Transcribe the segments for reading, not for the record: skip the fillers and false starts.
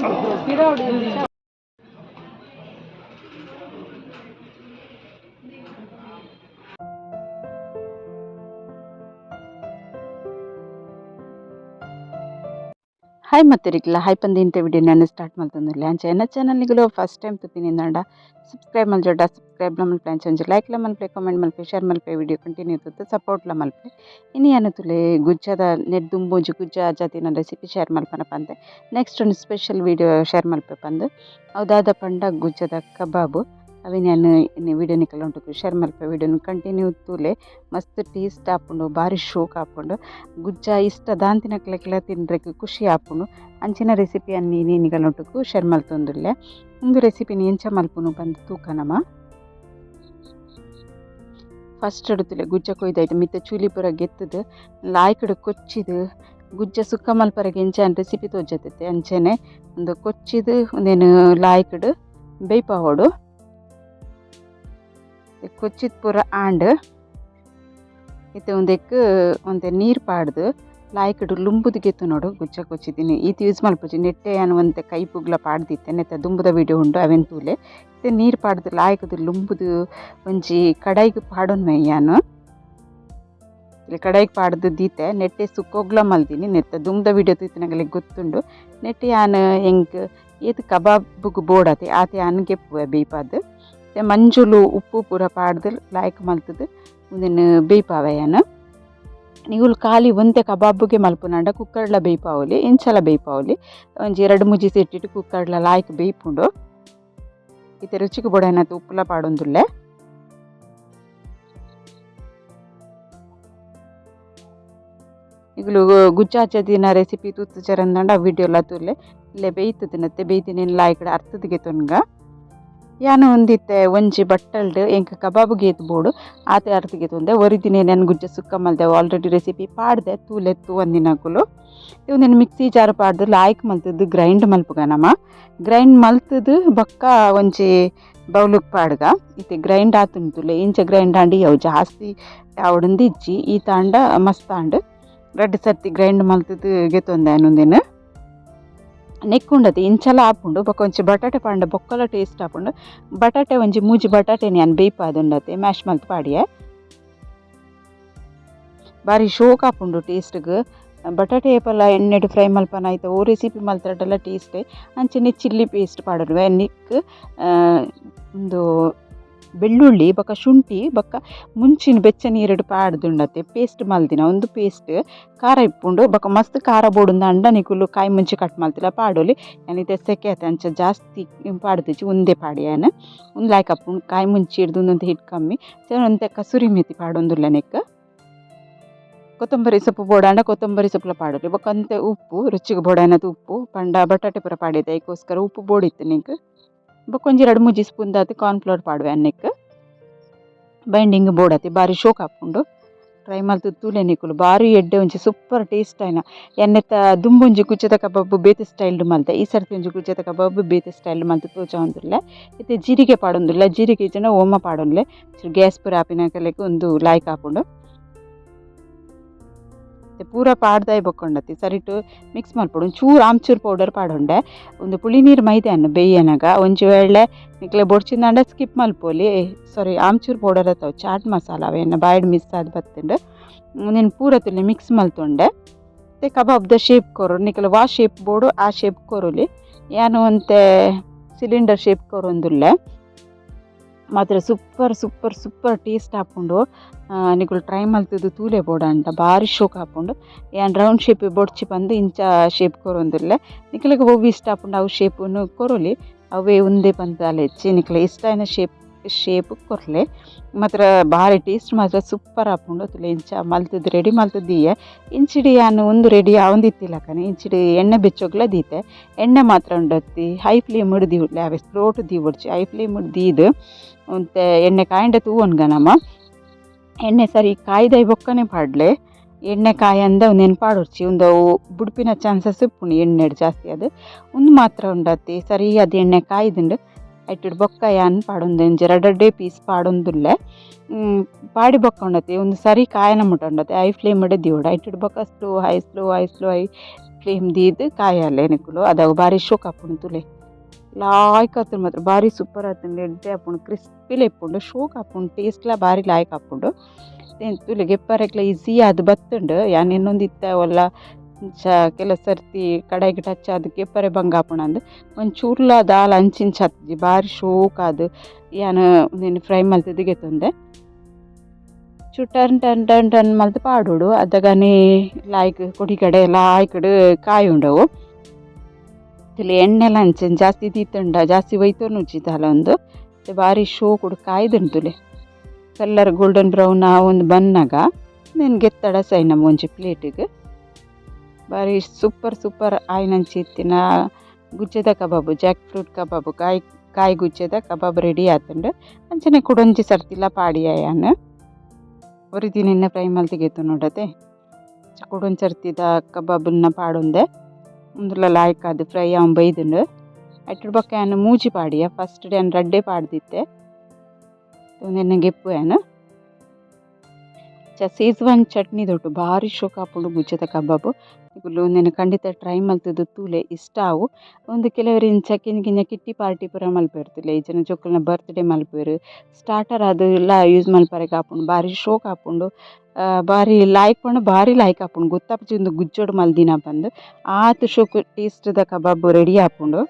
Hi ಮತ್ತೆರಿಕ್ಲ hi ಪಂದು ಇಂತ video ನಾನು start ಮಲ್ತೊಂದುಲ್ಲೆ. ಅಂಚ ಎನ್ನ ಚಾನಲ್ ನಿಗುಲು ಫಸ್ಟ್ ಟೈಮ್ ತುಪಿನಿಂದಾಂಡ ಸಬ್ಸ್ಕ್ರೈಬ್ ಮಲ್ಜೊಡ, ಸಬ್ಸ್ಕ್ರೈಬ್ ಲ ಮಲ್ಪೆ, ಅಂಚ ಒಂಜಿ ಲೈಕ್ ಲ ಮಲ್ಪೆ, ಕಾಮೆಂಟ್ ಮಲ್ಪೆ, ಶೇರ್ ಮಲ್ಪೆ. ವಿಡಿಯೋ ಕಂಟಿನ್ಯೂ ತುತ್ತು ಸಪೋರ್ಟ್ ಲ ಮಲ್ಪೆ. ಇನಿ ಯಾನ್ ತುಲೆ ಗುಜ್ಜದ ನೆಟ್ ದುಂಬು ಒಂಜಿ ಗುಜ್ಜ ಜಾತಿನ ರೆಸಿಪಿ ಶೇರ್ ಮಲ್ಪನ ಪಂದೆ, ನೆಕ್ಸ್ಟ್ ಒಂದು special video share ಮಲ್ಪೆ ಪಂದು. ಅವು ದಾದ ಪಂಡ ಗುಜ್ಜದ ಕಬಾಬು. ಅವೆನ್ ಯಾನ್ ಇನಿ ವಿಡಿಯೋ ನಿಕಲ್ ಶೇರ್ ಮಲ್ಪೆ. ವಿಡಿಯೋನು ಕಂಟಿನ್ಯೂ ತೂಲೆ. ಮಸ್ತ್ ಟೇಸ್ಟ್ ಆಪುಂಡು, ಬಾರಿ ಶೋಕ್ ಆಪುಂಡು. ಗುಜ್ಜ ಇಷ್ಟ ದಾಂತಿನಕ್ಲೆಗ್ಲ ತಿನ್ರೆಗ್ ಖುಷಿ ಆಪುಂಡು. ಅಂಚಿನ ರೆಸಿಪಿ ಅನ್ನು ಇನಿ ನಿಕಲ್ನೊಟ್ಟುಗು ಶೇರ್ ಮಲ್ತೊಂದುಲ್ಲೆ. ಉಂದು ರೆಸಿಪಿನ್ ಎಂಚ ಮಲ್ಪುನು ಪಂದ್ ತೂಕ ನಮ. ಫಸ್ಟ್ ತುಲೆ, ಗುಜ್ಜ ಕೊಯ್ದಾಯ್ತು ಮಿತ್ತ ಚೂಲಿ ಪೂರ ಗೆತ್ತದು, ಲಾಯ್ಕಡ್ ಕೊಚ್ಚಿದ್, ಗುಜ್ಜ ಸುಕ್ಕ ಮಲ್ಪರೆಗ್ ಎಂಚ ರೆಸಿಪಿ ತೋಜತ್ತೆ ಅಂಚನೆ ಒಂದು ಕೊಚ್ಚಿದ್ ಉಂದೆನ್ ಲಾಯ್ಕಡ್ ಬೇಯ್ಪಾವೊಡು. ಕೊಚ್ಚಿದ್ ಪೂರ ಆಂಡ್. ಇತ್ತೆ ಉಂದೆಕ್ ಒಂತೆ ನೀರು ಪಾಡ್ದು ಲಾಯ್ಕಡ್ ಲುಂಬುದು ಗೆತ್ತುನೊಡು. ಗುಜ್ಜ ಕೊಚ್ಚಿದ್ದೀನಿ, ಈತ್ ಯೂಸ್ ಮಲ್ಪೊಚಿ. ನೆಟ್ಟೆ ಯಾನ್ ಒಂತೆ ಕೈಪುಗ್ಲ ಪಾಡ್ದಿತ್ತೆ. ನೆತ್ತ ದುಂಬುದ ವಿಡಿಯೋ ಉಂಡು, ಅವೆನ್ ತೂಲೆ. ಇತ್ತೆ ನೀರು ಪಾಡ್ದು ಲಾಯ್ಕುದು ಲುಂಬುದು ಒಂಜಿ ಕಡಾಯಿಗ್ ಪಾಡೊನ್ವೆ ಯಾನ್. ಇಲ್ಲಿ ಕಡಾಯಿಗ್ ಪಾಡ್ದು ದೀತೆ. ನೆಟ್ಟೆ ಸುಕ್ಕೋಗ್ಲ ಮಲ್ದಿನಿ. ನೆತ್ತ ದುಂಬುದ ವಿಡಿಯೋ ತೂತಿನಗಲೆಗ್ ಗೊತ್ತುಂಡು. ನೆಟ್ಟೆ ಯಾನ್ ಎಂಕ್ ಏತ್ ಕಬಾಬುಗು ಬೋಡಾತೆ ಆತೆ ಯಾನ್ ಗೆಪ್ಪುವೆ ಬೇಯ್ಪಾದ್. ಮಂಜುಲು, ಉಪ್ಪು ಪೂರ ಪಾಡ್ದು ಲಾಯ್ಕ್ ಮಲ್ತುದು ಉಂದೆನ್ ಬೇಯ್ಪಾವೆ ಯಾನ್. ನಿಗುಲು ಖಾಲಿ ಒಂತೆ ಕಬಾಬುಗೆ ಮಲ್ಪುನಾಂಡ ಕುಕ್ಕರ್ಲ ಬೇಯ್ಪಾವೊಲಿ, ಇಂಚಲ ಬೇಯ್ಪಾವೊಲಿ. ಒಂಜಿ ರಡ್ಡ್ ಮೂಜಿ ಸೀಟಿಟ್ ಕುಕ್ಕರ್ಲ ಲಾಯ್ಕ್ ಬೇಯ್ಪುಂಡು. ಇತ್ತೆ ರುಚಿಗೆ ಬೋಡಾಯಿನಾತ್ ಉಪ್ಪುಲ ಪಾಡೊಂದುಲ್ಲೆ. ನಿಗುಲು ಗುಜ್ಜಾಚದಿನ ರೆಸಿಪಿ ತೂತುಜರಂದಾಂಡ ಆ ವಿಡಿಯೋಲ ತೂಲೆ. ಇಲ್ಲೇ ಬೇಯ್ತುದು ಬೇಯ್ತಿನೆನ್ ಲಾಯ್ಕಡ್ ಅರ್ತುದು ಗೆತೊನ್ಗ. ಯಾನ್ ಒಂದಿತ್ತೆ ಒಂಜಿ ಬಟ್ಟಲ್ಡ್ ಎಂಕ್ ಕಬಾಬುಗೆ ಏತ್ ಬೋಡು ಆತೆ ಅರ್ತಿಗೆ ಗೆತೊಂದೆ. ಒರಿದಿನ ಯಾನ್ ಗುಜ್ಜ ಸುಕ್ಕ ಮಲ್ದೆ. ಆಲ್ರೆಡಿ ರೆಸಿಪಿ ಪಾಡ್ದೆ, ತೂಲೆ ತೂವಂದಿನಕುಲು. ಉಂದೆನ್ ಮಿಕ್ಸಿ ಜಾರ್ ಪಾಡ್ದು ಲಾಯ್ಕ್ ಮಲ್ತುದು ಗ್ರೈಂಡ್ ಮಲ್ಪುಗ ನಮ. ಗ್ರೈಂಡ್ ಮಲ್ತುದು ಬೊಕ್ಕ ಒಂಜಿ ಬೌಲುಗ್ ಪಾಡ್ಗ. ಇತ್ತೆ ಗ್ರೈಂಡ್ ಆತುಂಡು ತೂಲೆ. ಇಂಚ ಗ್ರೈಂಡ್ ಆಂಡ ಅವು ಜಾಸ್ತಿ ಆವೊಡುಂದು ಇಜ್ಜಿ, ಈತ್ ಆಂಡ ಮಸ್ತ್ ಆಂಡ್. ರಡ್ಡ್ ಸರ್ತಿ ಗ್ರೈಂಡ್ ಮಲ್ತುದು ಗೆತೊಂದೆ ಯಾನ್ ಉಂದೆನ್. ನೆಕ್ಕುಂಡತೆ ಇಂಚಲ ಆಪುಂಡು. ಬೊಕ ಒಂಜಿ ಬಟಾಟೆ ಪಾಂಡ ಬೊಕ್ಕಲ ಟೇಸ್ಟ್ ಆಪುಂಡು. ಬಟಾಟೆ ಒಂಜಿ ಮೂಜಿ ಬಟಾಟೆನ್ ಯಾನ್ ಬೇಯ್ಪಾದುಂಡತೆ, ಮ್ಯಾಶ್ ಮಲ್ತ್ ಪಾಡಿಯೆ. ಬಾರಿ ಶೋಕ್ ಆಪುಂಡು ಟೇಸ್ಟ್ಗ್. ಬಟಾಟೆ ಏಪಲ ಎಣ್ಣೆಡ್ ಫ್ರೈ ಮಲ್ಪನ ಐತ ಓ ರೆಸಿಪಿ ಮಲ್ತಡಲ ಟೇಸ್ಟ್. ಅಂಚನೆ ಚಿಲ್ಲಿ ಪೇಸ್ಟ್ ಪಾಡೊಡು. ನೆಕ್ಕ್ ಉಂದು ಬೆಳ್ಳುಳ್ಳಿ ಬೊಕ ಶುಂಠಿ ಬೊಕ ಮುಂಚಿನ ಬೆಚ್ಚ ನೀರುಡು ಪಾಡ್ದುಂಡತೆ ಪೇಸ್ಟ್ ಮಲ್ದಿನ ಉಂದು ಪೇಸ್ಟ್. ಖಾರ ಇಪ್ಪುಂಡು. ಬೊಕ ಮಸ್ತ್ ಖಾರ ಬೋಡುಂದು ನಿಕುಲು ಕಾಯಿ ಮುಂಚಿ ಕಟ್ ಮಲ್ತಿಲ ಪಾಡೊಲಿ. ಯಾನ್ ಇತ್ತೆ ಸೆಕೆ ಆತೆ, ಅಂಚ ಜಾಸ್ತಿ ಪಾಡ್ದಿಜಿ, ಉಂದೇ ಪಾಡಿ ಯಾನ್. ಉಂದು ಲಾಯ್ಕ್ ಆಪುಂಡು. ಕಾಯಿ ಮುಂಚಿ ಹಿಡ್ದು ಒಂತೆ ಹಿಟ್ಟು ಕಮ್ಮಿ. ಒಂತೆ ಕಸೂರಿ ಮೇಥಿ ಪಾಡೊಂದುಲ್ಲೆ ನೆಕ್ಕ್. ಕೊತ್ತಂಬರಿ ಸೊಪ್ಪು ಬೋಡಾಂಡ ಕೊತ್ತಂಬರಿ ಸೊಪ್ಪುಲ ಪಾಡೊಲಿ. ಬೊಕ ಒಂತೆ ಉಪ್ಪು, ರುಚಿಗೆ ಬೋಡಾಯಿನಾತ್ ಉಪ್ಪು. ಪಂಡ ಬಟಾಟೆ ಪೂರ ಪಾಡಿದೆ, ಐಕೋಸ್ಕರ ಉಪ್ಪು ಬೋಡಿತ್ತು ನೆಕ್ಕ್. ಬೊಕ ಒಂಜಿ ರಡ್ಡ್ ಮೂಜಿ ಸ್ಪೂನ್ ದಾತ್ ಕಾರ್ನ್ ಫ್ಲೋರ್ ಪಾಡುವೆ ನೆಕ್ಕ್. ಬೈಂಡಿಂಗ್ ಬೋಡಾತೆ. ಬಾರಿ ಶೋಕ್ ಆಪುಂಡು. ಟ್ರೈ ಮಲ್ತುದು ತೂಲೆ ನಿಕುಲು. ಬಾರಿ ಎಡ್ಡೆ, ಒಂಜಿ ಸೂಪರ್ ಟೇಸ್ಟ್ ಆಯಿನ. ಎನ್ನೆತ್ತ ದುಂಬೊಂಜಿ ಗುಜ್ಜದ ಕಬಾಬ್ ಬೇತೆ ಸ್ಟೈಲ್ಡ್ ಮಲ್ತೆ. ಈ ಸರ್ತಿ ಒಂಜಿ ಗುಜ್ಜದ ಕಬಾಬ್ ಬೇತೆ ಸ್ಟೈಲ್ ಮಲ್ತ್ ತೋಜಾವೊಂದುಲ್ಲೆ. ಇತ್ತೆ ಜೀರಿಗೆ ಪಾಡೊಂದುಲ್ಲೆ. ಜೀರಿಗೆ ಇಜ್ಜಿಂಡ ಓಮ ಪಾಡೊನ್ಲೆ. ಗ್ಯಾಸ್ ಪೂರ ಆಪಿನಕಲೆಗ್ ಉಂದು ಲಾಯ್ಕ್ ಆಪುಂಡು. ಪೂರ ಪಾಡ್ದಾಯಿ ಬೊಕ್ಕ ಸರಿಟ್ ಮಿಕ್ಸ್ ಮಲ್ಪೊಡು. ಒಂಚೂರು ಆಮ್ಚೂರ್ ಪೌಡರ್ ಪಾಡೊಂಡೆ. ಉಂದು ಪುಳಿ ನೀರು ಮೈದೆ ಬೇಯನಗ. ಒಂಜಿ ವೇಳೆ ನಿಕ್ಲೆ ಬೊಡ್ಚಿಂದಾಂಡ ಸ್ಕಿಪ್ ಮಲ್ಪೊಲಿ. ಸಾರಿ, ಆಮ್ಚೂರ್ ಪೌಡರ್ ಅತ್ತವು, ಚಾಟ್ ಮಸಾಲ. ಅವೇನ ಬಾಯ್ಡ್ ಮಿಸ್ ಆದ್ ಬತ್ತುಂಡು. ಉಂದೆನ್ ಪೂರ ತುಲೆ ಮಿಕ್ಸ್ ಮಲ್ತೊಂಡೆ. ಇತ್ತೆ ಕಬಾಬ್ದ ಶೇಪ್ ಕೊರೊಡು. ನಿಕಲ್ ವಾ ಶೇಪ್ ಬೋಡು ಆ ಶೇಪ್ ಕೊರೊಲಿ. ಯಾನ್ ಒಂತೆ ಸಿಲಿಂಡರ್ ಶೇಪ್ ಕೊರೊಂದುಲ್ಲೆ. ಮಾತ್ರ super super super taste ಆಪುಂಡು. ನಿಕುಲು ಟ್ರೈ ಮಲ್ತುದು ತೂಲೆ ಬೋಡಾಂಡ. ಬಾರಿ ಶೋಕ್ ಆಪುಂಡು. ಯಾನ್ ರೌಂಡ್ ಶೇಪ್ ಬೊಡ್ಚಿ ಪಂದ್ ಇಂಚ ಶೇಪ್ ಕೊರೊಂದುಲ್ಲೆ. ನಿಕಲೆಗ್ ಒವ್ವು ಇಷ್ಟ ಆಪುಂಡು ಅವು ಶೇಪುನು ಕೊರೊಲಿ. ಅವೇ ಉಂದೇ ಪಂದ್ ದಾಲ ಇಜ್ಜಿ. ನಿಕಲೆ ಇಷ್ಟ ಆಯಿನ ಶೇಪ್ ಶೇಪ್ ಕೊರ್ಲೆ. ಮಾತ್ರ ಬಾರಿ ಟೇಸ್ಟ್ ಮಾತ್ರ ಸೂಪರ್ ಆಪುಂಡು. ತುಲೆ, ಇಂಚ ಮಲ್ತುದು ರೆಡಿ ಮಲ್ತುದು ದೀಯೆ. ಇಂಚಿಡಿ ಯಾನ್ ಉಂದು ರೆಡಿ ಆವೊಂದಿತ್ತಿಲಕನೆ ಇಂಚಿಡಿ ಎಣ್ಣೆ ಬೆಚ್ಚೊಗ್ಲ ದೀತೆ. ಎಣ್ಣೆ ಮಾತ್ರ ಉಂಡತ್ತಿ ಹೈ ಫ್ಲೇಮ್ ದೀವೊಡ್ಲಿ, ಅವೆ ಸ್ಲೋಟ್ ದೀವೊಡ್ಚಿ. ಹೈ ಫ್ಲೇಮ್ ದೀದ್ ಒಂತೆ ಎಣ್ಣೆ ಕಾಯಿಂಡ ತೂವೊನ್ಗ ನಮ. ಎಣ್ಣೆ ಸರಿ ಕಾಯ್ದಾಯಿ ಬೊಕ್ಕನೆ ಪಾಡ್ಲೆ. ಎಣ್ಣೆ ಕಾಯಂದ ಉಂದೆನ್ ಪಾಡೊಡ್ಚಿ. ಉಂದು ಅವು ಬುಡ್ಪಿನ ಚಾನ್ಸಸ್ ಇಪ್ಪುಂಡು ಎಣ್ಣೆಡ್ ಜಾಸ್ತಿ ಅದು. ಉಂದು ಮಾತ್ರ ಉಂಡತ್ತಿ ಸರಿ ಅದು ಎಣ್ಣೆ ಕಾಯ್ದುಂಡು. ಐಟುಡು ಬೊಕ್ಕ ಯಾನ್ ಪಾಡೊಂದು ಒಂಜಿ ರಡ್ಡ್ ಪೀಸ್ ಪಾಡೊಂದುಲ್ಲೆ. ಪಾಡಿ ಬೊಕ್ಕ ಉಂಡತಿ ಒಂದು ಸರಿ ಕಾಯನ ಮುಟ್ಟ ಉಂಡತಿ ಹೈ ಫ್ಲೇಮ್ ದೀವೊಡು. ಐಟುಡು ಬೊಕ್ಕ slow high, slow high, slow high. Flame ದೀದ್ ಕಾಯಾಲೆ ನಿಕುಲು ಅದಾಗ ಬಾರಿ ಶೋಕ್ ಆಪುಂಡು ತೂಲೆ ಲಾಯ್ಕ್ ಆತುಂಡು ಮಾತ್ರ ಬಾರಿ ಸೂಪರ್ ಆತುಂಡು ಎಡ್ಡೆ ಆಪುಂಡು ಕ್ರಿಸ್ಪಿಲ ಇಪ್ಪುಂಡು ಶೋಕ್ ಆಪುಂಡು ಟೇಸ್ಟ್ಲ ಬಾರಿ ಲಾಯ್ಕ್ ಆಪುಂಡು. ತೂಲೆ ಗೆಪ್ಪರೆಗ್ಲ ಈಸಿ ಆದ್ ಬತ್ತುಂಡು ಯಾನ್ ಎನ್ನೊಂದಿತ್ತೆ ಒಲ್ಲ ಇಂಚ ಕೆಲ ಸರ್ತಿ ಕಡಾಯಿಗ್ ಟಚ್ ಆದ್ ಗೆಪ್ಪರೆ ಬಂಗ ಆಪುಂಡು ಒಂಚೂರ್ಲ ದಾಲ ಅಂಚಿಂಚ ಆತಿಜಿ ಬಾರಿ ಶೋಕ್ ಆದ್ ಯಾನ್ ಉಂದೆನ್ ಫ್ರೈ ಮಲ್ತುದು ಗೆತೊಂದೆ. ಚೂರು turn turn turn turn ಮಲ್ತ್ ಪಾಡೊಡು ಅದಗನೆ ಲಾಯ್ಕ್ ಕೊಡಿ ಕಡೆ ಲಾಯ್ಕ್ಡ್ ಕಾಯಿ ಉಂಡವು. ತೂಲೆ ಎಣ್ಣೆಲ ಅಂಚೆನೆ ಜಾಸ್ತಿ ದೀತುಂಡ ಜಾಸ್ತಿ ಒಯ್ತೊನುಜ್ಜಿ ದಾಲ ಉಂದು ಬಾರಿ ಶೋಕುಡು ಕಾಯ್ದುಂಡು ತೂಲೆ colour golden brown ಆವೊಂದು ಬನ್ನಗ ಉಂದೆನ್ ಗೆತ್ತಡ ಸೈ ನಮ ಒಂಜಿ ಪ್ಲೇಟಿಗ್ ಬಾರಿ ಸೂಪರ್ ಸೂಪರ್ ಆಯಿನಂಚಿತ್ತಿನ ಗುಜ್ಜೆದ ಕಬಾಬು ಜಾಕ್ ಫ್ರೂಟ್ ಕಬಾಬು ಕಾಯಿ ಕಾಯಿ ಗುಜ್ಜೆದ ಕಬಾಬ್ ರೆಡಿ ಆತುಂಡು. ಅಂಚನೆ ಕುಡೊಂಜಿ ಸರ್ತಿಲ ಪಾಡಿಯ ಯಾನ್ ಒರಿದಿನೆನ್ ಫ್ರೈ ಮಲ್ತ್ ಗೆತೊನೊಡತೆ ಕುಡೊಂಜಿ ಸರ್ತಿದ ಕಬಾಬುನ ಪಾಡೊಂದೆ ಉಂದುಲ ಲಾಯ್ಕ್ ಆದ್ ಫ್ರೈ ಆವೊಂದು ಬೈದುಂಡು. ಐಟ್ ಬೊಕ್ಕ ಯಾನ್ ಮೂಜಿ ಪಾಡಿಯ ಫಸ್ಟ್ ಯಾನ್ ರಡ್ಡೆ ಪಾಡ್ದಿತ್ತೆ ಉಂದೆನ್ ಗೆಪ್ಪು ಯಾನ್. ಸೀಜ್ವಾನ್ ಚಟ್ನಿ ದೊಟ್ಟು ಬಾರಿ ಶೋಕ್ ಆಪುಂಡು ಗುಜ್ಜೆದ ಕಬಾಬು. ನಿಕುಲು ಉಂದೆನ್ ಖಂಡಿತ ಟ್ರೈ ಮಲ್ತುದು ತೂಲೆ ಇಷ್ಟ ಆವು. ಉಂದು ಕೆಲವೆರ್ ಇಂಚ ಕಿನ್ನ ಕಿನ್ನ ಕಿಟ್ಟಿ ಪಾರ್ಟಿ ಪೂರ ಮಲ್ಪುವೆರ್ ತೂಲೆ ಇಜ್ಜಿಂಡ ಜೋಕುಲ್ನ ಬರ್ತ್ಡೇ ಮಲ್ಪುವೆರ್ ಸ್ಟಾರ್ಟರ್ ಆದ್ ಲ ಯೂಸ್ ಮಲ್ಪರೆಗ್ ಆಪುಂಡು ಬಾರಿ ಶೋಕ್ ಆಪುಂಡು. ಬಾರಿ ಲಾಯ್ಕ್ ಪಂಡ ಬಾರಿ ಲಾಯ್ಕ್ ಆಪುಂಡು ಗೊತ್ತಾಪುಜಿ ಉಂದು ಗುಜ್ಜೊಡು ಮಲ್ದಿನ ಪಂದ್ ಆತ್ ಶೋಕು ಟೇಸ್ಟ್ ದ ಕಬಾಬ್ ರೆಡಿ ಆಪುಂಡು.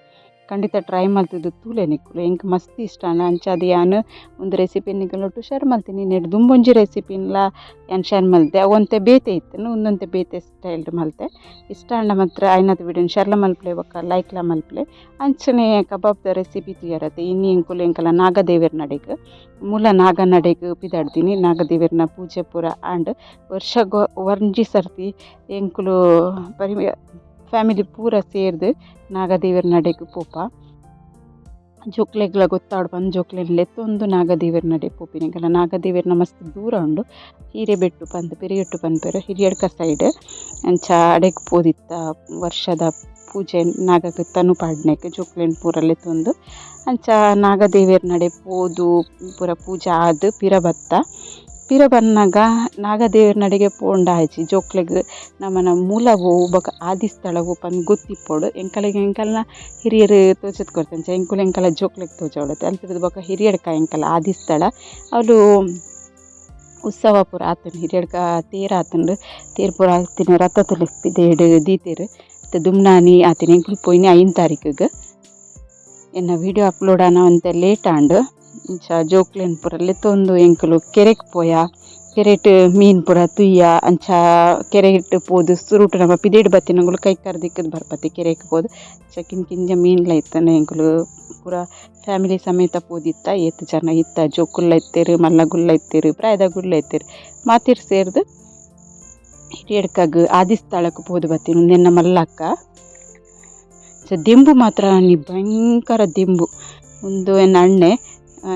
ಖಂಡಿತ ಟ್ರೈ ಮಲ್ತುದು ತೂಲೆ ನಿಕುಲು ಎಂಕ್ ಮಸ್ತ್ ಇಷ್ಟ ಆಂಡ್ ಅಂಚಾದ್ ಯಾನ್ ಉಂದು ರೆಸಿಪಿ ನಿಕಲ್ನೊಟ್ಟು ಶೇರ್ ಮಲ್ತಿನಿ. ನೆಡ್ ದುಂಬೊಂಜಿ ರೆಸಿಪಿನ್ಲ ಯಾನ್ ಶೇರ್ ಮಲ್ತೆ ಅವು ಒಂತೆ ಬೇತೆ ಇತ್ತುಂಡು ಉಂದೊಂತೆ ಬೇತೆ ಸ್ಟೈಲ್ಡ್ ಮಲ್ತೆ. ಇಷ್ಟ ಆಂಡ ಮಾತ್ರ ಆಯಿನತ್ ವಿಡಿಯೋನ್ ಶೇರ್ಲ ಮಲ್ಪುಲೆ ಬೊಕ್ಕ ಲೈಕ್ಲ ಮಲ್ಪುಲೆ. ಅಂಚನೆ ಕಬಾಬ್ದ ರೆಸಿಪಿ ತೂಯರತೆ ಇನಿ ಎಂಕುಲು ಎಂಕಲ ನಾಗದೇವೆರ್ ನಡೆಗ್ ಮೂಲ ನಾಗನಡೆಗ್ ಪಿದಾಡ್ದಿನಿ. ನಾಗದೇವೆರ್ನ ಪೂಜೆ ಪೂರ ಆಂಡ್ ವರ್ಷಗ್ ಒಂಜಿ ಸರ್ತಿ ಎಂಕುಲು ಪರಿ ಫ್ಯಾಮಿಲಿ ಪೂರ ಸೇರ್ದ್ ನಾಗದೇವೆರ್ ನಡೆಗ್ ಪೋಪ. ಜೋಕ್ಲೆಗ್ಲ ಗೊತ್ತಾವೊಡು ಪಂದ್ ಜೋಕ್ಲೆನ್ ಲೆತ್ತೊಂದು ನಾಗದೇವೆರ್ ನಡೆ ಪೋಪಿನಿ. ಎಂಕಲ್ನ ನಾಗದೇವೆರ್ನ ಮಸ್ತ್ ದೂರ ಉಂಡು ಹೀರೆಬೆಟ್ಟು ಪಂದ್ ಪೆರಿಯೆಟ್ಟು ಪನ್ಪೆರ್ ಹಿರಿಯಡ್ಕ ಸೈಡ್ ಅಂಚ ಅಡೆಗ್ ಪೋದಿತ್ತ ವರ್ಷದ ಪೂಜೆ ನಾಗಗ್ ತನು ಪಾಡ್ನೆಕ್ ಜೋಕ್ಲೆನ್ ಪೂರ ಲೆತ್ತೊಂದು ಅಂಚ ನಾಗದೇವೆರ್ ನಡೆ ಪೋದು ಪೂರ ಪೂಜೆ ಆದ್ ಪಿರ ಬತ್ತ. ಪಿರ ಬನ್ನಗ ನಾಗದೇವೆರ್ ನಡೆಗೆ ಪೋಂಡ ಆಯಿಜಿ ಜೋಕ್ಲೆಗ್ ನಮನ ಮೂಲ ಒವು ಬೊಕ ಆದಿಸ್ಥಳ ಒವು ಪಂದ್ ಗೊತ್ತಿಪ್ಪೊಡು. ಎಂಕಲೆಗ್ ಎಂಕಲ್ನ ಹಿರಿಯೆರ್ ತೋಜಾದ್ ಕೊರ್ತೆ ಅಂಚ ಎಂಕುಲು ಎಂಕಲ್ನ ಜೋಕ್ಲೆಗ್ ತೋಜಾವೊಡತೆ ಅಲ್ತುರ್ದು ಬೊಕ ಹಿರಿಯಡ್ಕ ಎಂಕಲ್ನ ಆದಿಸ್ಥಳ ಅವ್ಲು ಉತ್ಸವ ಪೂರ ಆತುಂಡು ಹಿರಿಯಡ್ಕ ತೇರ್ ಆತುಂಡು ತೇರ್ ಪೂರ ಆತಿನ ರಥ ಪಿದಯ್ಡ್ ದೀತೆರ್ ಇತ್ತೆ ದುಮ್ನಾನಿ ಆತಿನ ಎಂಕುಲು ಪೋಯಿನಿ 5 ತಾರೀಕುಗ್. ಎನ್ನ ವಿಡಿಯೋ ಅಪ್ಲೋಡ್ ಆನ ಒಂತೆ ಲೇಟ್ ಆಂಡ್. ಇಂಚ ಜೋಕ್ಲೆನ್ ಪೂರ ಲೆತ್ತೊಂದು ಎಂಕುಲು ಕೆರೆಕ್ ಪೋಯ ಕೆರೆಟ್ ಮೀನ್ ಪೂರ ತೂಯ ಅಂಚ ಕೆರೆಟ್ ಪೋದು ಸುರುಟು ನಮ ಪಿದಯ್ಡ್ ಬತ್ತಿನಕುಲು ಕೈಕಾರ್ ದಿಕ್ಕದ್ ಬರ್ಪತೆ ಕೆರೆಕ್ ಪೋದು ಅಂಚ ಕಿನ್ನ ಕಿಂಜ ಮೀನ್ಲ ಇತ್ತುಂಡು ಎಂಕುಲು ಪೂರ ಫ್ಯಾಮಿಲಿ ಸಮೇತ ಪೋದಿತ್ತ ಏತ್ ಜನ ಇತ್ತ ಜೋಕುಲ್ಲ ಇತ್ತೆರ್ ಮಲ್ಲಗುಲ್ಲ ಇತ್ತೆರ್ ಪ್ರಾಯದಗುಲ್ಲ ಇತ್ತೆರ್ ಮಾತೆರ್ ಸೇರ್ದ್ ಹಿರಿಯಡ್ಕಗ್ ಆದಿಸ್ಥಳಕ್ ಪೋದು ಬತ್ತಿನಿ ಉಂದೆನ್ನ ಮಲ್ಲಕ್ಕ. ದಿಂಬು ಮಾತ್ರ ಭಯಂಕರ ದಿಂಬು ಉಂದು ಎನ್ನ ಅಣ್ಣೆ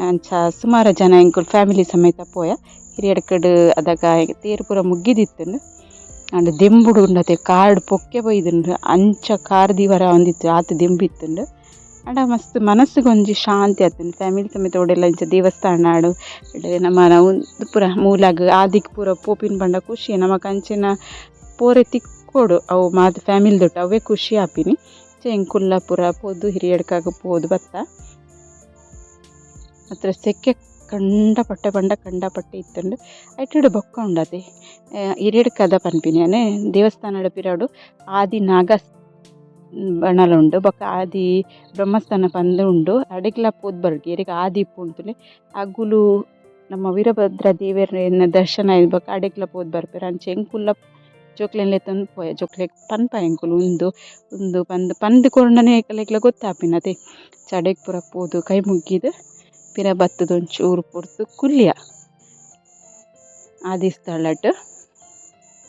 ಅಂಚ ಸುಮಾರು ಜನ ಎಂಕುಲು ಫ್ಯಾಮಿಲಿ ಸಮೇತ ಪೋಯ ಹಿರಿಯಡ್ಕಡ್ ಅದಗ ತೇರ್ ಪೂರ ಮುಗ್ಗಿದಿತ್ತುಂಡು ಆಂಡ ದಿಂಬುಡು ಉಂಡತೆ ಕಾರ್ಡ್ ಪೊಕ್ಕೆ ಬೈದುಂಡು ಅಂಚ ಕಾರ್ ದೀವರ ಆವೊಂದಿತ್ತು ಆತ್ ದಿಂಬು ಇತ್ತುಂಡು. ಆಂಡ ಮಸ್ತ್ ಮನಸ್ಸುಗ್ ಒಂಜಿ ಶಾಂತಿ ಆತುಂಡು ಫ್ಯಾಮಿಲಿ ಸಮೇತ ಓಡೆಲ ಇಂಚ ದೇವಸ್ಥಾನ ಆಡ್ ನಮನ ಉಂದು ಪೂರ ಮೂಲಗ್ ಆದಿಗ್ ಪೂರ ಪೋಪಿನ ಪಂಡ ಖುಷಿ ನಮಕ್ ಅಂಚಿನ ಪೋರೆ ತಿಕ್ಕೊಡು ಅವು ಮಾತ ಫ್ಯಾಮಿಲಿ ದೊಟ್ಟು ಅವೇ ಖುಷಿ ಆಪಿನಿ. ಎಂಕುಲ್ಲ ಪೂರ ಪೋದು ಹಿರಿಯಡ್ಕಗ್ ಪೋದು ಬತ್ತ. ಮಾತ್ರ ಸೆಕೆ ಕಂಡಪಟ್ಟೆ ಪಂಡ ಕಂಡಪಟ್ಟೆ ಇತ್ತುಂಡು ಐಟೆಡ್ ಬೊಕ್ಕ ಉಂಡತೆ ಹಿರಿಯಡ್ಕದ ಪನ್ಪಿನಿ ಯಾನ್ ದೇವಸ್ಥಾನಡ್ ಪಿರವುಡು ಆದಿ ನಾಗ ಬಣಲ ಉಂಡು ಬೊಕ್ಕ ಆದಿ ಬ್ರಹ್ಮಸ್ಥಾನ ಪಂದ್ ಉಂಡು ಅಡೆಗ್ಲ ಪೋದು ಬರೊಡು ಏರೆಗ್ ಆದಿ ಇಪ್ಪುಂಡು ತೂಲೆ ಅಗುಲು ನಮ್ಮ ವೀರಭದ್ರ ದೇವೆರ್ನ ದರ್ಶನ ಆಯಿ ಬೊಕ್ಕ ಅಡೆಗ್ಲ ಪೋದು ಬರ್ಪೆರ್ ಅಂಚ ಎಂಕುಲ್ಲ ಜೋಕ್ಲೆನ್ ಲೆತ್ತೊಂದು ಪೋಯ ಜೋಕ್ಲೆಗ್ ಪನ್ಪ ಎಂಕುಲು ಉಂದು ಉಂದು ಪಂದ್ ಪಂದ್ ಕೊರ್ಂಡನೆ ಎಂಕಲೆಗ್ಲ ಗೊತ್ತಾಪಿನ ಅತೆ. ಅಡೆಗ್ ಪೂರ ಪೋದು ಕೈ ಮುಗ್ಗಿದ್ ಪಿರ ಬತ್ತುದು ಒಂಚೂರು ಪೊರ್ತು ಕುಲ್ಲಿಯ ಆದಿಸ್ಥಳಟ್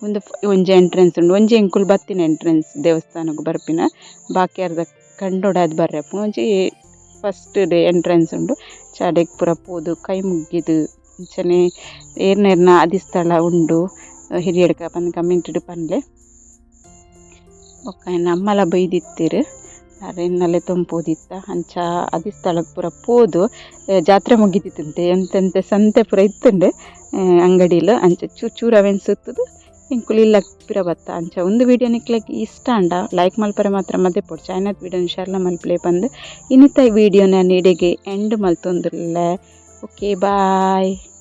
ಉಂದು ಒಂಜಿ ಎಂಟ್ರೆನ್ಸ್ ಉಂಡು ಒಂಜಿ ಎಂಕುಲು ಬತ್ತಿನ ಎಂಟ್ರೆನ್ಸ್ ದೇವಸ್ಥಾನಗ್ ಬರ್ಪಿನ ಬಾಕಿ ಅರ್ಧ ಕಂಡೊಡಾದ್ ಬರ್ರೆ ಒಂಜಿ ಫಸ್ಟ್ ಎಂಟ್ರೆನ್ಸ್ ಉಂಡು ಅಡೆಗ್ ಪೂರ ಪೋದು ಕೈ ಮುಗ್ಗಿದ್ ಅಂಚನೆ ಏರ್ನ ಆದಿಸ್ಥಳ ಉಂಡು ಹಿರಿಯಡ್ಕ ಪಂದ್ ಕಮೆಂಟ್ ಪನ್ಲೆ. ಬೊಕ್ಕ ಎನ್ನ ಅಮ್ಮಲ ಬೈದಿತ್ತೆರ್ ಅರೆನ್ ಲೆತೊಂದು ಪೋದಿತ್ತ ಅಂಚ ಆದಿಸ್ಥಳಗ್ ಪೂರ ಪೋದು ಜಾತ್ರೆ ಮುಗಿದಿತ್ತಂತೆ ಎಂತೆಂತೆ ಸಂತೆ ಪೂರ ಇತ್ತುಂಡು ಅಂಗಡಿಲು ಅಂಚ ಚೂರು ಚೂರು ಅವೆನ್ ಸುತ್ತುದು ಎಂಕುಲು ಇಲ್ಲ ಪಿರ ಬತ್ತ. ಅಂಚ ಒಂದು ವಿಡಿಯೋ ನಿಕ್ಲೆಗ್ ಇಷ್ಟ ಅಂಡ ಲೈಕ್ ಮಲ್ಪರೆ ಮಾತ್ರ ಮದೆ ಪೊಡ್ಚಿ, ಆಯ್ನತ್ ವಿಡಿಯೋನ ಶೇರ್ಲ ಮಲ್ಪಲೆ ಪಂದ್. ಇನ್ನಿತ ವಿಡಿಯೋನ ಇಡೆಗೆ ಎಂಡ್ ಮಲ್ತೊಂದುಲ್ಲೆ. Okay, bye.